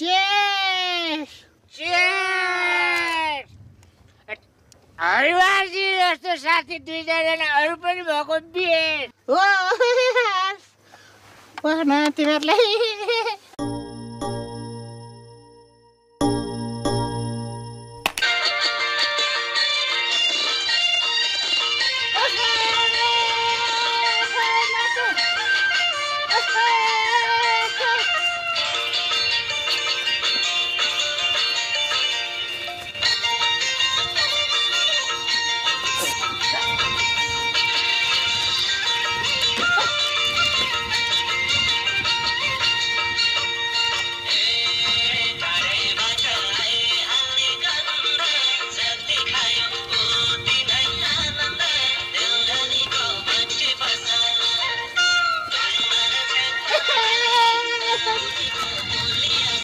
chess chess हरिवारजी जस्तो साथी दुईजना अरू पनि भएको बेस ओ न तिमीहरूलाई